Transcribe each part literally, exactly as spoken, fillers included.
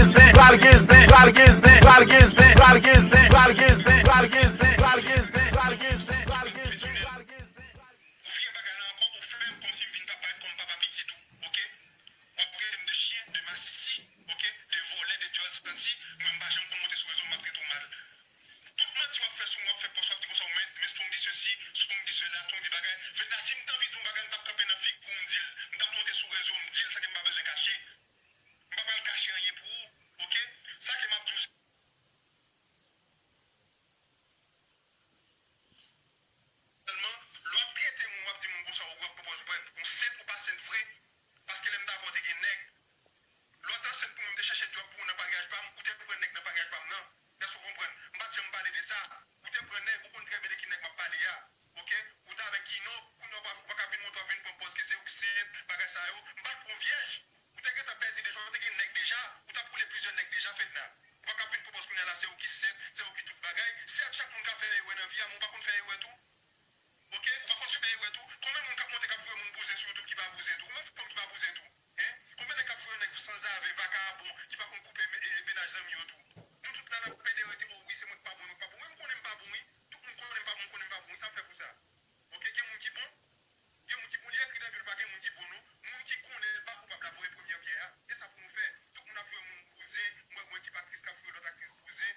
gen zen, pral gen zen, pral gen zen, pral gen zen, pral gen zen, pral gen zen, pral gen zen, pral gen zen, pral gen zen, pral gen zen, pral gen zen, pral gen zen. Ou fè bagay la ankò, ou fè m kòmsi m vin pa parèt kòm papa pitit ou, oke? W ap trete m de chyen, de masisi, oke? De vòlè, de dyòl santi, mwen m pa janm konn monte sou rezo, m ap trete w mal. Tout manti w ap fè sou mwen, w ap fè pòs, w ap di konsa, w mèt, men Strong di sesi, Strong di sela, Strong di bagay. Fedna, si m t anvi di yon bagay, m t ap kanpe nan figi w, m di l. M t ap monte sou rezo, m di l, sa ke m pa bezwen kache. M pa pral kache anyen pou ou, oke? Sa ke m ap di w, sèlman, lè w ap trete moun, w ap di moun konsa, ou ap pran pòz bwè, ou sent ou pa sent vre, paske lè m t avè w te gen nèg. Lè w t ansent pou mwen, m te chèche djòb pou ou nan paryaj pa m, ou te pran nèg nan paryaj pa m nan. Èske w konprann? M pa t janm pale de sa. Ou te pran nèg, ou konn trè byen de ki nèg m ap pale a. Oke? Ou t avèk Ino, kounye a w pa, w pa ka vin montre w ap vin pran pòz ke se ou ki sent, bagay sa yo. M pa t pran vyèj. Ou te gentan pèdi deja, ou te gen nèg deja, ou t ap koule plizyè nèg deja, Fedna. Ou pa ka vin pran pòz kounye a la, se ou ki sent, se ou ki tout bagay. Sèt, chak moun ka fè erè nan vi a, men ou pa konn fè erè tou. Oke? Ou pa konn fè erè tou. Konbyen moun k ap monte k ap voye moun bouzen sou YouTube ki pa bouzen tou? Konbyen fanm ki pa bouzen tou? Hein? Konbyen nèg k ap voye nèg sanzave, vakabon, ki pa konn koupe me-, e, e, mennaj zanmi yo tou? Nou tout la n ap pede rete, o wi, se mwen k pa bon, mwen k pa bon. Mwen, m konnen m pa bon, wi. Tout moun konnen m pa bon, m konnen m pa bon, wi. Sa m fè pou sa? Oke, gen moun ki bon? Gen moun ki bon, li ekri nan Bib, pa gen moun ki bon, non. Moun ki konnen l pa koupab la voye premyè pyè a. E sa pou nou fè. Tout moun ap voye moun bouzen, m wè mwen ki pa aktris k ap voye lòt aktris bouzen.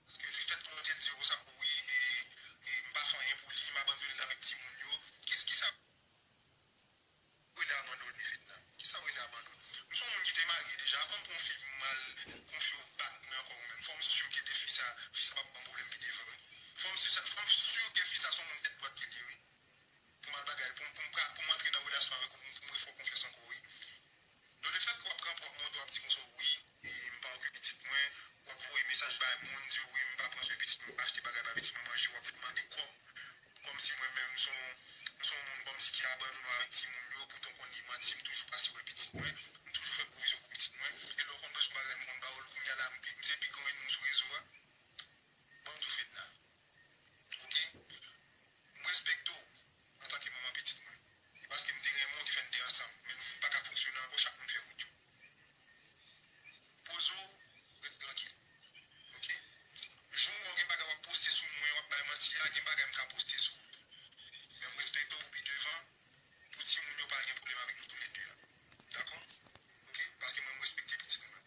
Paske lefèt ke mwen te di w sa, wi, e, e, m pa fè anyen pou li, m abandone l avèk timoun yo, kis, kisa w rele abandone, Fedna? Kisa w rele abandone? M se yon moun ki te marye deja, avan m pran yon fi pou m al konfye w bak mwen ankò ou menm. Fò m si ke de fi sa, fi sa p ap ban m pwoblèm pi devan, wi. Fò m si sa, fò m si ke fi sa se yon moun tèt dwat ke li ye, wi. Pou m al bagay, pou m, pou m pra-, pou m antre nan relasyon avèk ou, pou m, pou m refè w konfyans ankò, wi. Donk, lefèt ke w ap kanpe, w ap monte, w ap di konsa, wi, e, m pa okipe pitit mwen, w ap voye mesaj bay moun, di yo, wi, m pa pran swen pitit mwen, m pa achte bagay bay pitit mwen manje, w ap vin mande kòb, kòmsi mwen menm, m se yon, m se yon moun kòmsi ki abandone w avèk timoun yo, poutan w konn li manti, m toujou pase wè pitit mwen, m toujou fè pwovizyon pou pitit mwen, e lè w konn bezwen bagay, m konn ba w l, kounye a la, m pi, m se pi gran ènmi w sou rezo a. Ban m di w, Fedna. Oke? M respekte w antanke manman pitit mwen. E paske m te renmen w ki fè n te ansanm, men nou vin pa ka fonksyone ankò, chak moun fè wout yo. Poze w, ret trankil. Oke? Jou m wè w gen bagay w ap poste sou mwen, w ap bay manti a, gen bagay m ka poste sou ou tou. Men m respekte w pi devan, pou timoun yo pa gen pwoblèm avèk nou toulède a. Dakò? Oke? Paske mwen, m respekte pitit mwen.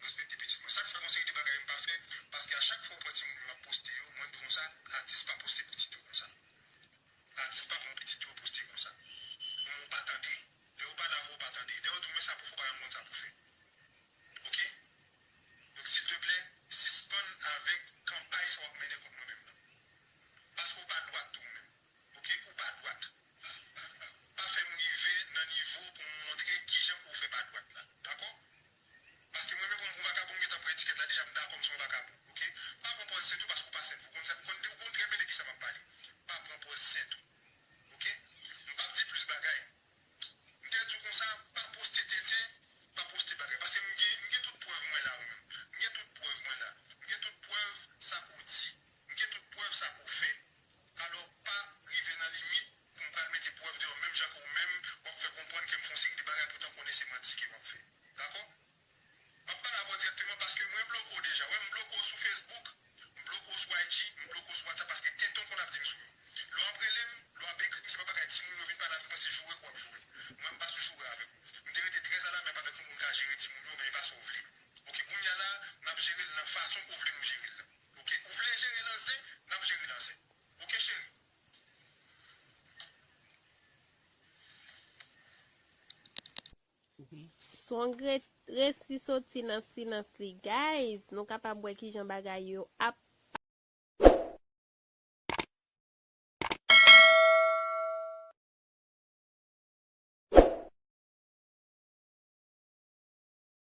Respekte pitit mwen. Sa k fè gon seri de bagay m pa fè, paske a chak fwa w pran timoun yo ap poste yo, mwen di konsa, atis pa poste pitit yo konsa. Atis pa pran pitit yo poste konsa. Ou pa tande. Lè yo pale avè w, ou pa tande. Lè yo di w men sa pou fè, w pa janm konn sa pou fè. Oke? Donk, silteplè, sispann avèk kanpay sa w ap mennen kont mwen menm nan. Paske w pa dwat tou ou menm. Oke, ou pa dwat. Pa fè m rive nan nivo pou m montre kijan pou w fè pa dwat la. Dakò? Paske mwen menm kòm yon vakabon, m gentan pran etikèt la deja, m dakò m se yon vakabon. Oke? Pa pran pòz sent ou paske ou pa sent. Ou konn sa, ou konn, ou konn trè byen de kisa m ap pale. Pa pran pòz sent ou. Oke? M p ap di plis bagay. M te di w konsa, pa poste tenten, pa poste bagay. Paske m gen, m gen tout prèv mwen la, ou menm. M gen tout prèv mwen la. M gen tout prèv sa k ou di. M gen tout prèv sa k ou fè. Alò, pa rive nan limit pou m pral mete prèv deyò menm jan ke ou menm, w ap fè konprann ke m fè yon seri de bagay poutan m konnen se manti ke w ap fè. Dakò? M ap pale avè w dirèkteman paske mwen bloke w deja. Ou wè, m bloke w sou Facebook, m bloke w sou I G, m bloke w sou WhatsApp paske tenten w konn ap di m sou yo. Lè w ap rele m, lè w ap ekri m, se pa bagay timoun yo vin pale avèk mwen, se joure ke w ap joure. Mwen, m pa sou joure avèk ou. M te rete trè alamyab avèk yon moun k ka jere timoun yo, men e pa sa w vle. Oke, kounye a la, n ap jere l nan fason ke w vle nou jere l la. Oke, ou vle jere l an zen, n ap jere l an zen. Oke, cheri? Strong re-, resi soti nan silans li, guys. Nou kapab wè kijan bagay yo ap